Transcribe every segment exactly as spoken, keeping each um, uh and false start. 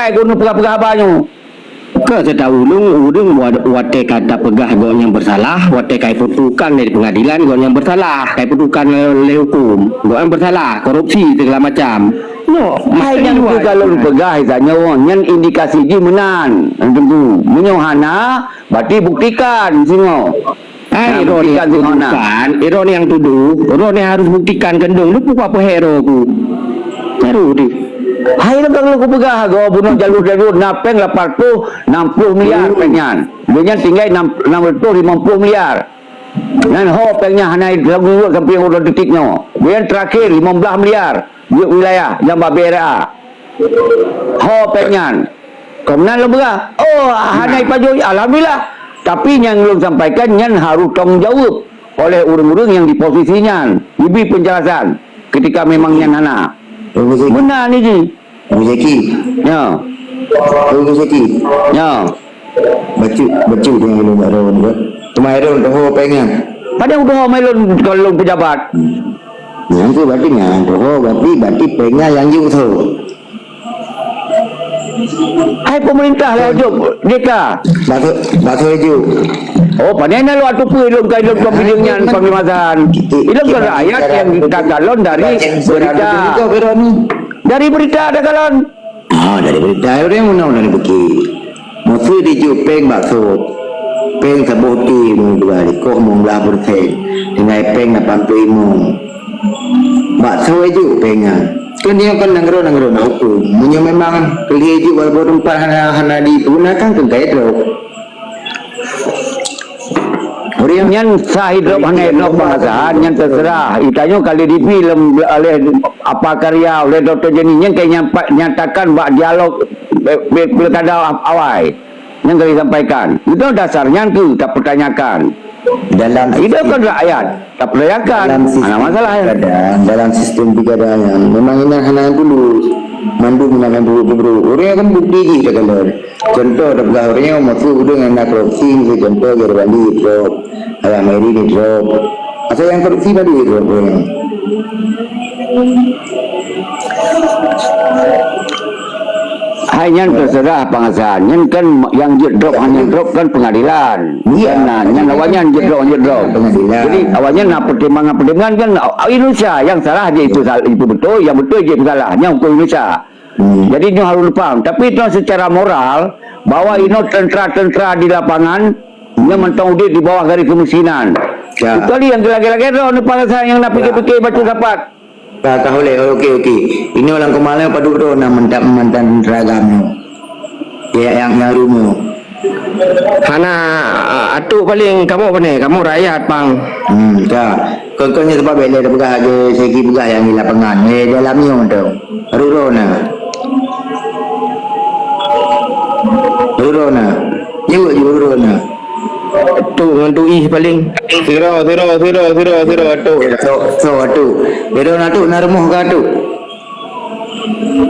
Hai, keuneuk peugah-peugah haba nyoe. Ka sitahu ulôn, ureuëng wa-, watée ka tapeugah gobnyan bersalah, watée ka iputuskan lé pengadilan gobnyan bersalah, ka iputuskan lé, lé hukum, gobnyan bersalah, korupsi segala macam. Nyoe, hai, nyang keu ka lôn peugah, tanyoe nyan indikasi jih meunan. Tunggu, meunyoe hana, berarti buktikan singoh. Hai, nah, droeneuh buktikan singoh na. Droeneuh nyang tuduh, droeneuh harus buktikan keundong. Lu pukul apa hero ku? Baru deh. Hai, lôn ka lôn kupeugah, gob bunoe jalur-jalur na péng lapan puluh, enam puluh miliar péng nyan. Gobnyan tinggai enam, enam ratus lima puluh miliar. Nyan ho péng nyan hana lagée sampai uroe detik nyoe. Gobnyan terakhir lima belas miliar. Jeuet wilayah nyang bak B R A. Ho péng nyan. Keunan lôn peugah, oh, hana ipajoh, alhamdulillah. Tapi nyang lôn sampaikan nyan harus tanggung jaweueb oleh ureuëng-ureuëng nyang di posisi nyan. Dibri penjelasan ketika memang nyan hana. Meunan ni ji. Abu Jaki. Ya. Abu Jaki. Ya. Bacut, bacut dengan ilmu tak tahu ni, kan? Cuma ilmu tahu apa ingat? Pada udah main lon kalau pejabat. Hmm. Yang tu berarti yang tahu, berarti, berarti pengen yang jauh tu. Hai pemerintah lah jok, J K. Bakso, bakso hijau. Oh, pandai nak luar tu pun ilung kai ilung kau bidang nyan Panglima Zan. Ilung kau rakyat yang takalon dari berita. Dari berita takalon. Ah, dari berita, orang mana dari bukit. Masa dijok péng bakso, péng saboh ti meujual, ikoh lima belas persen, tinggai péng lapan puluh lima. Bakso ijok péng nyan. Kan dia kan nanggroe-nanggroe na hukum. Meunyoe memang keulieh ijok walaupun teumpat hana, hana digunakan, kan kaya drop. Ureuëng nyan sah idrop hana idrop bangasahan, nyan terserah. Itanyoe kali dipi lem oleh apa karya, oleh Doktor Jenny, nyan kaya nyampa-, nyatakan bak dialog pe-, pe-, pilkada awai. Nyan kali sampaikan. Itu dasar nyan tu tak pertanyakan. Dalam itu kan rakyat tak pertanyakan. Dalam sistem masalah ya. Pilkada, dalam sistem pilkada nyan memang ina hana dulu. Mandum hana dulu dulu. Ureuëng kan bukti jih tak ada. Contoh, tapeugah ureuëng nyoe, maksud ureuëng nyang na korupsi, miseue contoh, Jero Bali drop, Ayah Mary ni drop. Asai nyang korupsi baru drop ureuëng nyoe. Hai nyan terserah pengasahan. Nyan kan yang jeuet drop, hanya drop kan pengadilan. Iya. Kan, nah, nyan awaknyan jeuet drop, jeuet drop. Pengadilan. Jadi awaknyan na pertimbangan-pertimbangan kan, ah, Indonesia yang salah je itu sal-, itu betul, yang betul je itu salah. Nyan hukum Indonesia. Hmm. Jadi nyoe harus paham. Tapi itu secara moral bahwa inoe tentara-tentara di lapangan nyoe mantong udép di bawah garis kemiskinan. Ya. Kecuali yang lagée-lagée droe ni para nyang na pikir-pikir baca sapat. Ka, ka ulée, oke, oke. Inoe lam keumalée padub droe na mantan, mantan tentara GAM nyoe. Ya, yang, yang rumoh. Hana, a-, atuk paling kamoe pane, kamoe rakyat pang. Hmm, ka. Kon-kon nyoe sebab bela peugah lagée segi peugah nyang di lapangan. Eh, dalam nyoe tu. Rurona. Rurona. Jeuet je rurona. Tu ngon tu ih paling. Siro, siro, siro, siro, siro, tu. So, so, tu. Rurona tu na rumoh ka tu.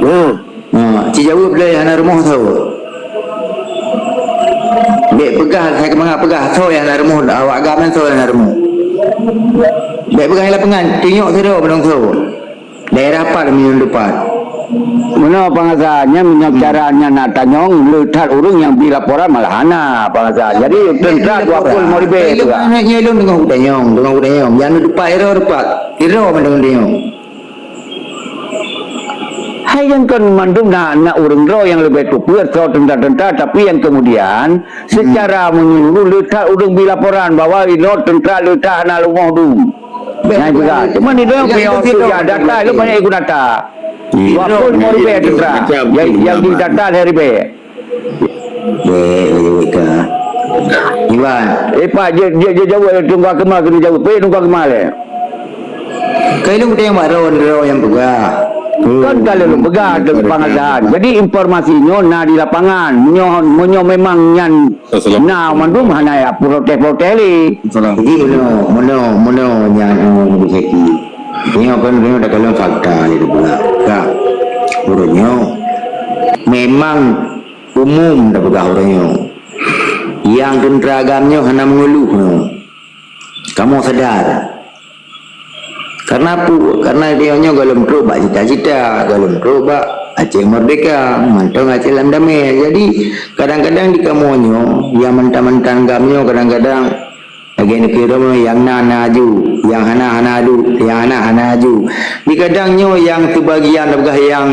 Hmm. Ha, ci jaweueb lé hana rumoh soe. Bék peugah, hai keumangat peugah soe nyang hana rumoh, awak GAM nyan soe nyang hana rumoh. Bék peugah di lapangan, tunyok sidroe meunong soe. Daerah pat meunyoe pat. Meunoe pengasahan nyan, meunyoe cara nyan na tanyong, le that ureuëng nyang bi laporan malah hana pengasahan. Jadi teuntara dua puluh lima ribèe tu. Nyoe lôn deungoe kutanyong, deungoe kutanyong. Nyang na depan sidroe depan. Sidroe meunong tanyong. Hai nyang kon mandum na, na ureuëng droe nyang leubeh tupeue soe teuntara-teuntara, tapi nyang kemudian secara menyeluruh le that ureuëng bi laporan bahwa inoe teuntara le that hana rumoh dum. Nyang juga. Cuma ni dong punya waktu ya data lu banyak ikut data. Dua puluh lima ribèe teuntara. Yang, yang di data lhèe ribèe. Dek, lagi wika. Iwan. Eh, Pak, dia, dia, dia jawab, dia tunggu akmal kena jawab. Pergi tunggu akmal, eh. Kai lôn kutanyong bak droe, droe nyang peugah. Kon ka lôn peugah teuh pengasahan. Jadi informasi nyoe na di lapangan. Meunyoe, meunyoe memang nyan na mandum hana ya protes-protes lé. Jadi meunoe, meunoe, meunoe nyang, eh, Nabi Syaki. Nyoe kan, nyoe dah kalon fakta lé peugah. Ka. Ureuëng nyoe memang umum dah peugah ureuëng nyoe. Yang teuntara agam nyoe hana meungeuluh nyoe. Kamoe sadar. Karena pu-, karena dia nyoe gohlom trok bak cita-cita, gohlom trok bak Aceh merdeka, mantong Aceh lam damé. Jadi, kadang-kadang di kamoe nyoe, nyang mantan-mantan GAM nyoe kadang-kadang lagèe neukira nyoe, nyang na, na aju, nyang hana, hana aju, nyang hana, hana aju. Di kadang nyoe nyang seubagian tapeugah nyang,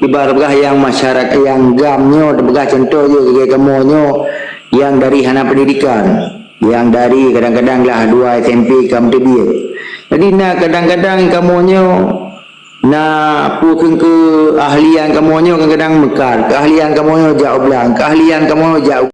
ibarat tapeugah nyang masyarakat, nyang GAM nyoe tapeugah contoh jih lagèe kamoe nyoe, nyang dari hana pendidikan, nyang dari kadang-kadang lah dua S M P ka meuteubiet. Jadi na kadang-kadang kamoe nyoe na peue kheun keuahlian kamoe nyoe kadang-kadang mekar, keuahlian kamoe nyoe jak u blang, keuahlian kamoe nyoe jak u